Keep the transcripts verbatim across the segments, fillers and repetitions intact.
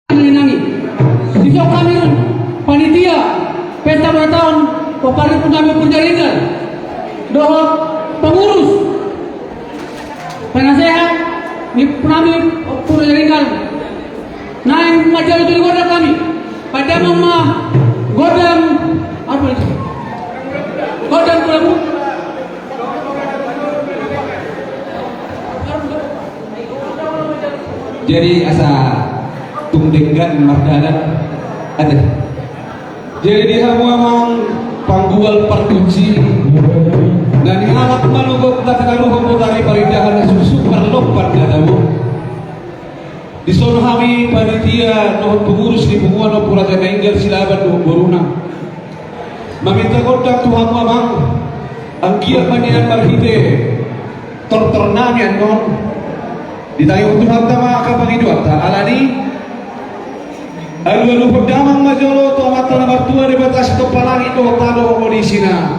Nangi. Sisok hami panitia pesta ulang tahun pomparan ni Ompu nami Ompu Raja Nainggal dohot pengurus, penasehat ni Ompu nami Ompu Raja Nainggal. Naeng manjalo tu gondang hami. Pande damang ma gondang, apa itu? Gondang mula-mula. Jadi asa tung denggan mardalan. Ate. Jadi di hamu amang panggual parkunci na nialap manugot na tinaruhon botari parindahan na suksuk parlompan na tabo. Dison hami panitia dohot pengurus ni punguan Ompu Raja Nainggal Silaban dohot boruna maminta gondang tu hamu amang. Anggiat ma nian marhite tortor nami annon ditangihon Tuhanta ma angka pangidoanta. Alani alualuhon damang ma jolo tu Amanta na martua Debata sitompa langit dohot tano dohot isina,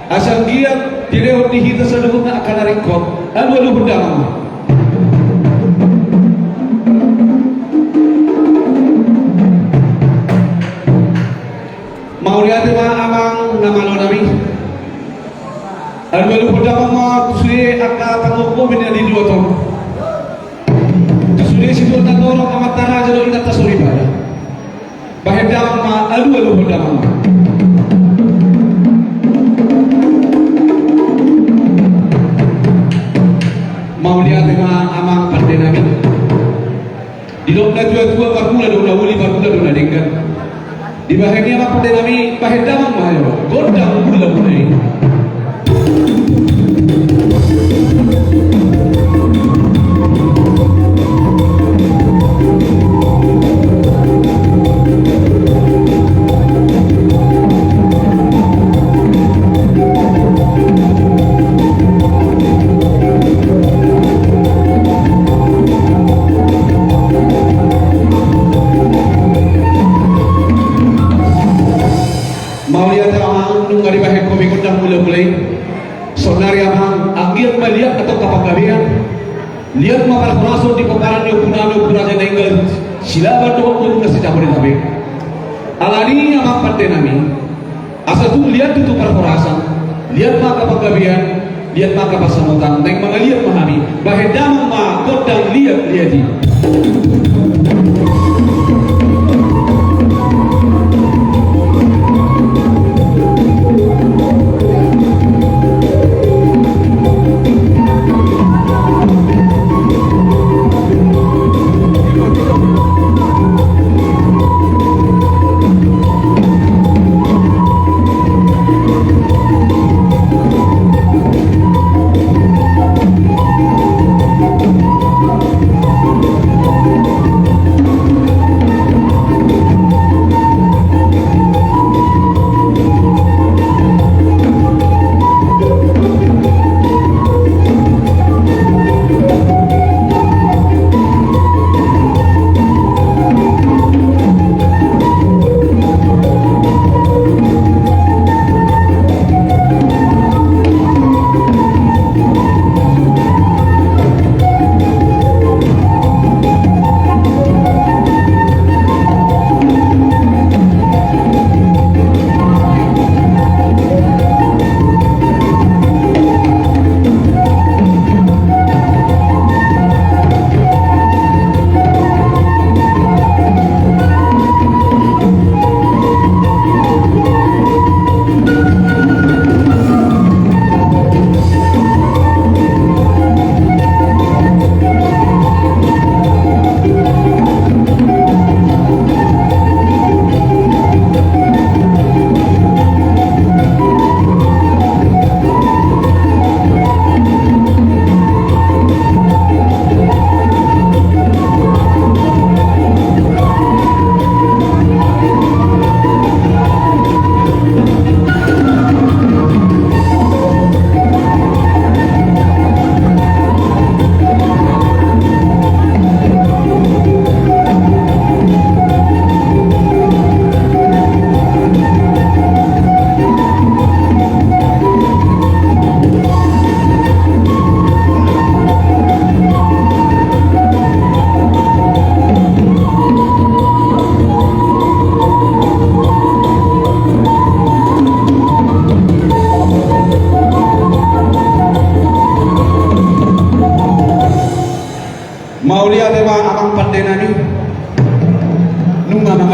asa anggiat dilehon di hita saluhutna angka na ringkot. Alualuhon damang ma. Mauliate ma amang na malo nami. Alualuhon damang ma tu sude angka panggogomi na di luat on. Tu sude situan na torop amanta raja dohot inanta soripada. Bahen damang ma, alualuhon damang ma. Mauliate ma amang pande nami. Didok natuatua marmula do na uli, marmula do na denggan. Dibahen i amang pande nami, bahen damang ma hayo. Gondang mula-mula i. Mauliate amang, nunga dibahen hami gondang mula-mula i. Saonari amang, anggiat ma liat antong angka panggabean. Liat ma parhorasan di pomparan ni ompunami Ompu Raja Nainggal Silaban dohot boruna si Jabodetabek. Alani amang pande nami, asa tung liat tutu parhorasan, liat ma angka panggabean, liat ma angka pansamotan, naeng mangaliat ma hami. Bahen damang ma gondang liat-liat i.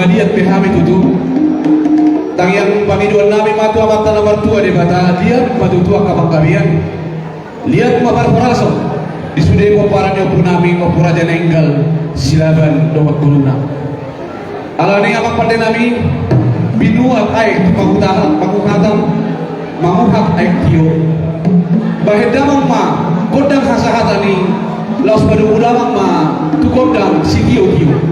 Liat be hami tutu. Tangiang pangidoan nami ma tu Amanta na martua Debata, liat ma tutu angka panggabean. Liat ma parhorasan di sude pomparan ni ompu nami, Ompu Raja Nainggal Silaban dohot ngoluna. Alani i, amang pande nami, binuat aek tu pangutahan, panguhatan, manguhat aek tio. Bahen damang ma gondang hasahatan i, laos padomu damang ma tu gondang sitiotio.